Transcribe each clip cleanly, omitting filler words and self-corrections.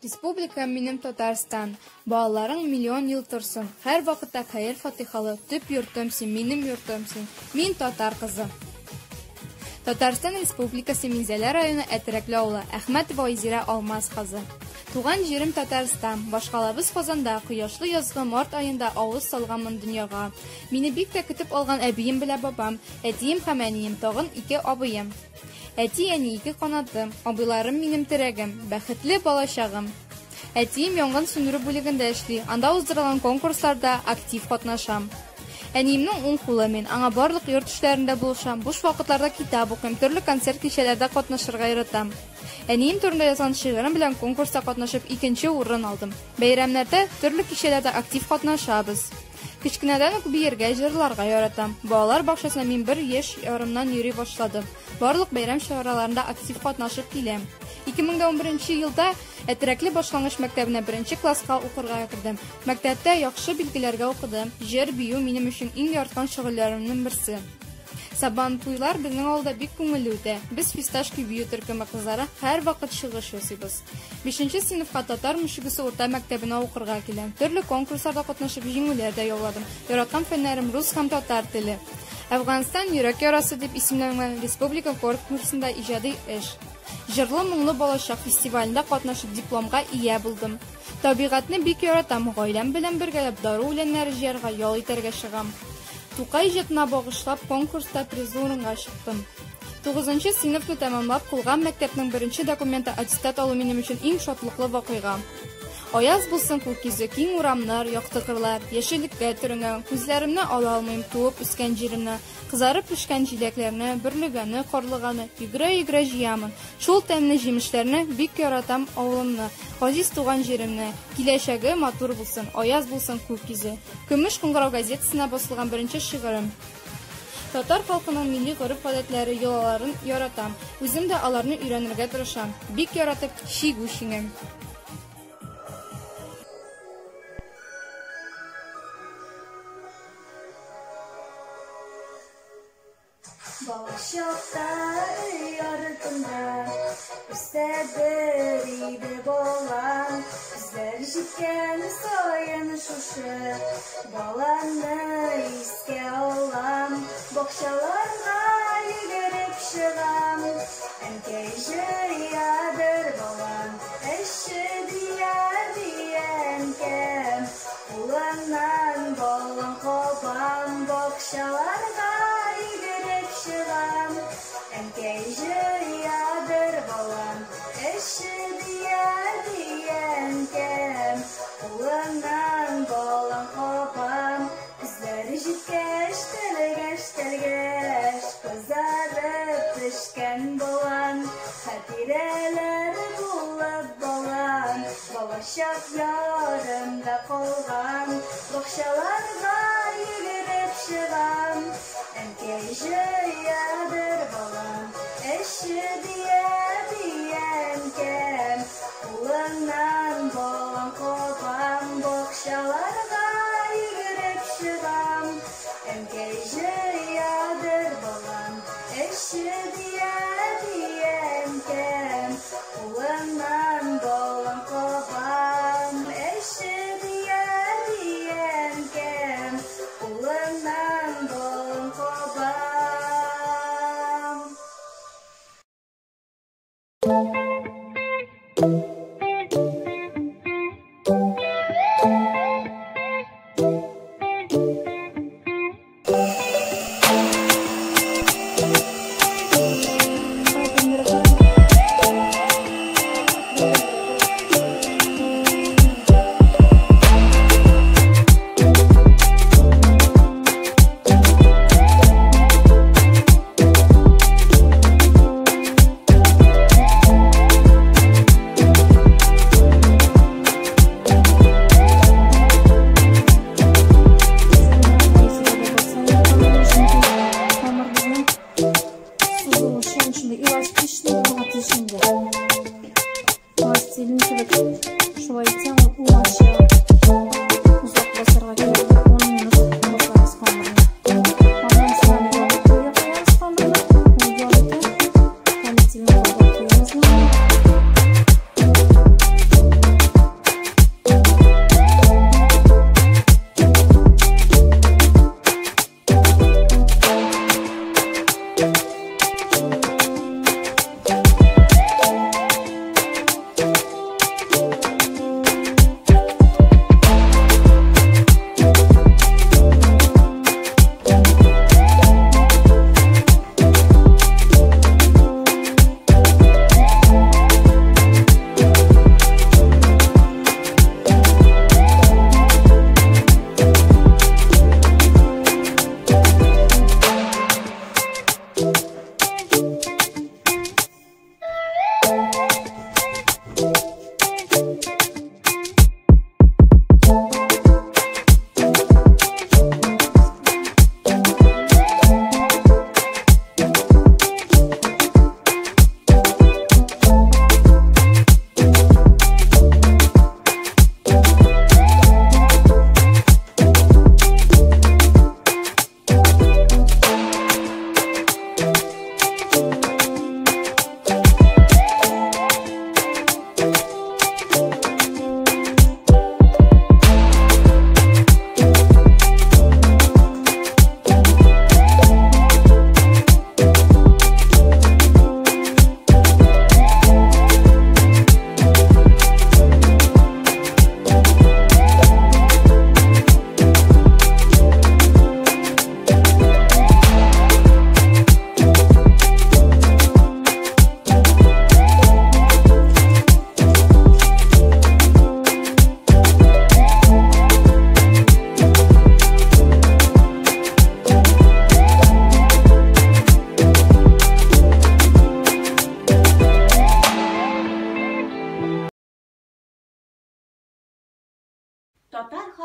Республика минем Татарстан. Балаларың миллион ел торсын. Һәр вакытта хәер-фатихалы төп йортым син, минем йортым син. Мин татар кызы. Татарстан Республикасы Минзәлә районы Әтрәкле авылы, Әхмәтова Айзирә Алмаз кызы. Туган җирем Татарстан, башкалабыз Казанда кояшлы язгы март аенда авыз салганмын дөньяга. Мине бик тә көтеп алган әбием белән бабам, әтием һәм әнием, тагын ике абыем. Әти-әни ике канатым, абыйларым минем терәгем, бәхетле балачагым. Әтием янгын сүндерү бүлегендә эшли, анда уздырылган конкурсларда актив катнашам. Әниемнең уң кулы мин, аңа барлык йорт эшләрендә булышам, буш вакытларда китап укыйм, төрле концерт-кичәләрдә катнашырга яратам. Әнием турында язган шигырем белән конкурста катнашып икенче урын алдым. Бәйрәмнәрдә, төрле кичәләрдә актив катнашабыз. Кечкенәдән үк биергә, җырларга яратам. Балалар бакчасына мин бер яшь ярымнан йөри башладым. Барлык бәйрәм чараларында актив катнашып киләм. 2011 елда Әтрәкле башлангыч мәктәбенә беренче класска укырга кердем. Мәктәптә яхшы билгеләргә укыдым. Җыр, бию минем өчен иң яраткан шөгыльләремнең берсе. Сабантуйлар безнең авылда бик күңелле үтә. Без Фисташки бию төркеме кызлары һәрвакыт чыгыш ясыйбыз. Бишенче сыйныфка Татар Мөшегесе урта мәктәбенә укырга киләм. Төрле конкурсларда катнашып җиңүләр дә яуладым. Яраткан фәннәрем рус һәм татар теле. Әфганстан йөрәк ярасы дип исемләнгән республика конкурсында иҗади эш. Җырлы-моңлы балачак фестивалендә катнашып дипломга ия булдым. Табигатьне бик яратам, гаиләм белән бергәләп дару үләннәре җыярга, ял итәргә чыгам. Тукай иҗатына багышлап конкурста призлы урынга чыктым. Тугызынчы сыйныфны тәмамлап, кулга мәктәпнең беренче документы аттестат алу минем өчен иң шатлыклы вакыйга. Аяз булсын күк йөзе, киң урамнар, якты кырлар, яшеллеккә төренгән, күзләремне ала алмыйм туып үскән җиремне, кызарып пешкән җиләкләрне, бөрлегәне, карлыганы йөгерә-йөгерә җыямын. Шул тәмле җимешләрне бик яратам авылымны, газиз туган җиремне. Киләчәге матур булсын, аяз булсын күк йөзе. Көмеш кыңгырау газетасына басылган беренче шигырем. Татар халкының милли гореф-гадәтләре, йолаларын яратам. Үзем дә аларны өйрәнергә тырышам. Бик яратып чигү чигәм. Балачакта өй артында үсәдер иде балан. Көзләр җиткән саен шушы баланны искә алам. Бакчаларга йөгереп чыгам. Әнкәй җыядыр балан. Әче дия дия әнкәм. Кулыннан балан кабам. Бакчаларга йөгереп чыгам. Әнкәй җыядыр балан. Әче дия дия әнкәм. Кулыннан балан кабам. Көзләр җиткәч, тәлгәш, тәлгәш, кызарып пешкән балан. Хатирәләр булып балан, балачак ярымда калган. Бакчаларга йөгереп чыгам. Әнкәй җыядыр балан. Әче дия дия әнкәм. Кулыннан балан кабам. Бакчаларга йөгереп чыгам. Әнкәй җыядыр балан. Әче дия дия әнкәм. Кулыннан балан кабам. Әче дия дия әнкәм. Кулыннан балан кабам. Пластилин кебек шулай итсәң, ул уңача озак басарга кирәк. 10 минут басабыз камырны. Аннан соң ябып куябыз камырны. Ул ярты полиэтилен кабып куябыз.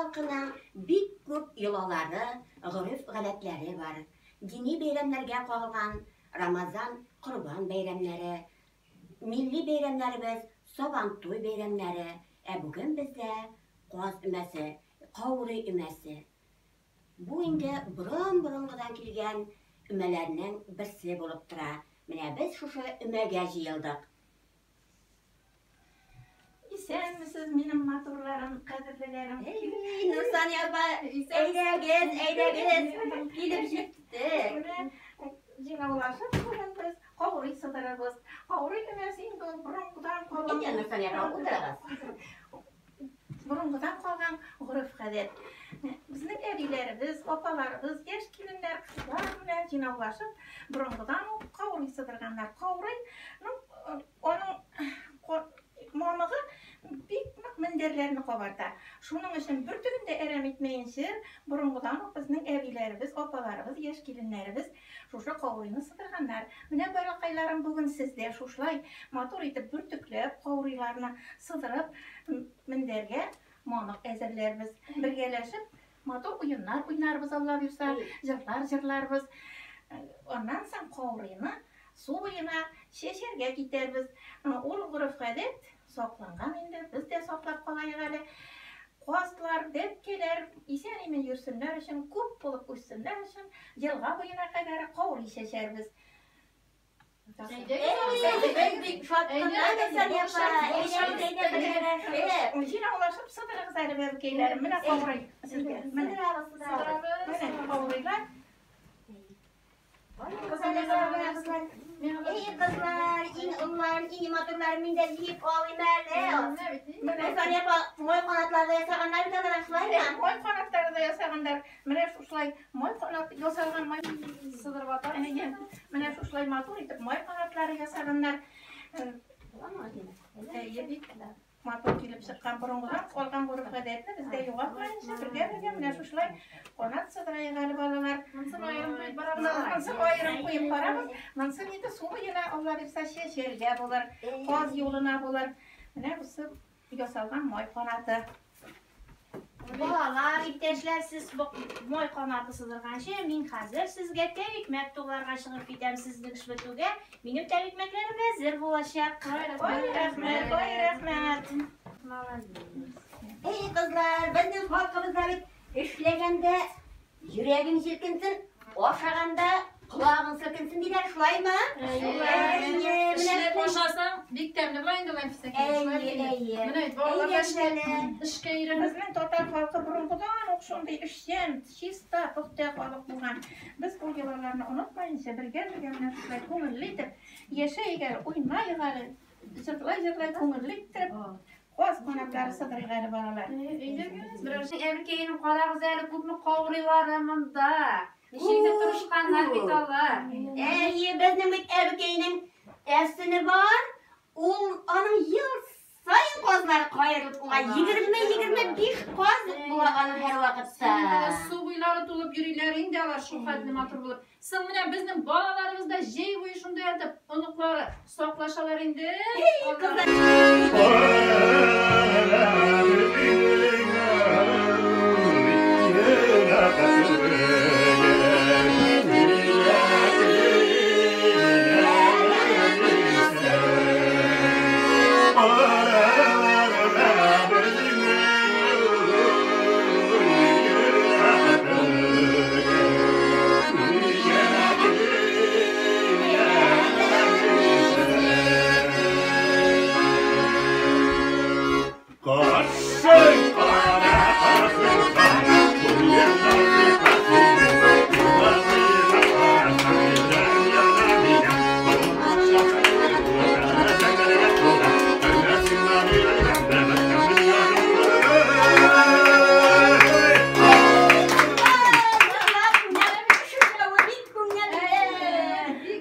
халкының бик күп йолалары, гореф-гадәтләре бар. Дини бәйрәмнәргә кагылган Рамазан, Корбан бәйрәмнәре, милли бәйрәмнәребез, Сабантуй бәйрәмнәре. Ә бүген бездә каз өмәсе, каурый өмәсе. Бу инде борын-борынгыдан килгән өмәләрнең берсе булып тора. Менә без шушы өмәгә җыелдык. Исәнмесез, минем матурларым, кадерлеләрем. Эй, Нурсания апа, әйдәгез, әйдәгез, килеп җиттек. Менә җыйнаулашып бүген без каурый сыдырабыз. Каурый өмәсе инде ул борынгыдан калган. Әйдә, Нурсания апа, утырыгыз. Борынгыдан калган гореф-гадәт. Безнең әбиләребез, апаларыбыз, яшь киленнәр, кызлар белән җыйнаулашып, борынгыдан ук каурый сыдырганнар. Каурый, ну, аның мамыгы бик нык мендәрләрне кабарта. Шуның өчен бөртеген дә әрәм итмәенчә, борынгыдан ук безнең әбиләребез, апаларыбыз, яшь киленнәребез шушы каурыйны сыдырганнар. Менә балакайларым, бүген сез дә шушылай матур итеп бөртекләп каурыйларны сыдырып, мендәргә мамык әзерләрбез. Бергәләшеп матур уеннар уйнарбыз, Алла бирса, җырлар җырларбыз. Аннан соң каурыйны су буена чәчәргә китәрбез. Ул гореф-гадәт сакланган инде, без дә саклап калайык әле. Казлар, бәбкәләр исән-имин йөрсеннәр өчен, күп булып үссеннәр өчен елга буена кадәр каурый чәчәрбез. Без бик шат кына, Нурсания апа. Әйдәгез, әйдә, бергәләшеп. Җыйнаулашып сыдырыгыз әле, бәбкәйләрем. Менә каурый сезгә. Менә Сыдырабыз, сыдырабыз. Менә каурыйлар. Кызлар, эй, кызлар, иң олыларын, иң матурларын мин дә җыеп алыйм әле. Нурсания апа, май канатлары да ясаганнар бит алар, шулаймы? Май канатлары да ясаганнар. Менә шушылай май канат ясалган май Сыдырып атабыз. Әйе, менә шушылай матур итеп май канатлары ясаганнар. Әйе, бик матур килеп чыккан борынгыдан калган гореф-гадәтне без дә югалтмаенча бергә-бергә менә шушылай канат сыдырайык әле, балалар. Монысын аерым куеп барабыз. Монысын аерым куеп барабыз. Монысын инде су буена, Алла бирсә, чәчәргә булыр, каз юлына булыр. Менә бусы ясалган май канаты. Балалар, иптәшләр, сез май канаты сыдырганчы, мин хәзер сезгә тәбикмәк тугларга чыгып китәм. Сезнең эш бетүгә минем тәбикмәкләрем әзер булачак. Ай, рәхмәт, ай, рәхмәт. Эй, кызлар, безнең халкыбызда бит эшләгәндә йөрәгең җилкенсен, ашаганда колагың селкенсен диләр, шулаймы? Әйе, Эшләп ашасаң, бик тәмле була инде, Нәфисә. Әйе, әйе. Менә бит балалар да Әйдәгез әле. эшкә өйрәнә. Безнең татар халкы борынгыдан ук шундый эшчән, чиста, пөхтә халык булган. Без ул йолаларны онытмаенча бергә-бергә менә шулай күңелле итеп яшәйек әле, уйнайык әле, җырлай-җырлай күңелле иттереп каз канатлары сыдырыйк әле, балалар. Әйдәгез, берәр Әбекәйнең карагыз әле, күпме каурыйлары монда. Ничек тә тырышканнар бит алар. Әйе, безнең бит әбекәйнең әфсене бар. Ул аның ел саен казлары каерылып уңа 20-25 каз була аның һәрвакытта. Су буйлары тулып йөриләр инде алар шул хәтле матур булып. Соң менә безнең балаларыбыз да җәй буе шунда ятып, оныклары саклашалар инде. Кызлар.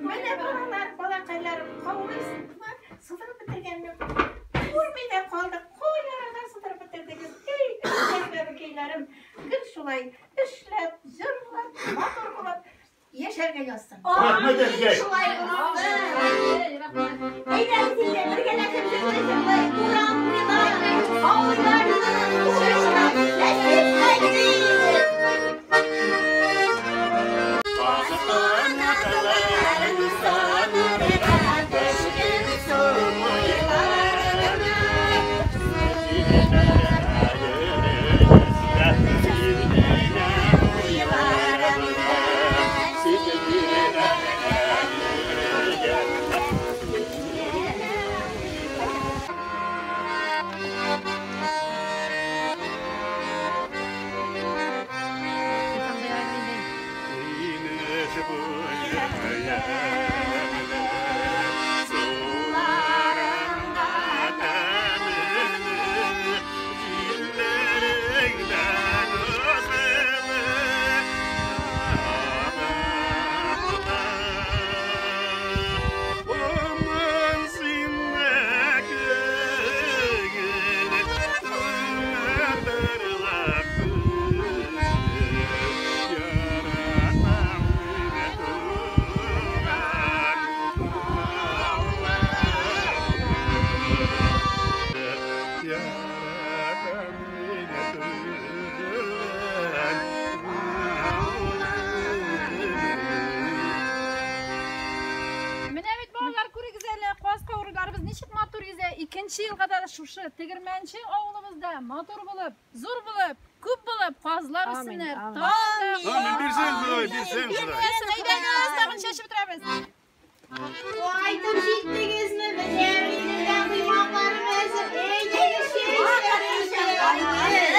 Менә балалар, балакайларым, каурыйсызмы? Сыдырып бетергәнне күрми дә калдык. Кайларга сыдырып бетердегез? Эй, бәбекәйләрем, гел шулай эшләп, җырлап, матур булып яшәргә язсын. Рәхмәт, әбекәй. Шулай булсын. Әйдәгез инде, бергәләшеп җырлый-җырлый, урам буйлап, авылларны, Икенче елга да шушы Тегермәнче авылыбызда матур булып, зур булып, күп булып казлар үссеннәр. Амин, бирсен Ходай, бирсен Ходай. Әйдәгез, тагын чәчеп бетерәбез. Кайтып җиттегезме? Менә минем дә коймакларым әзер. Әйдәгез, чәй эчәргә.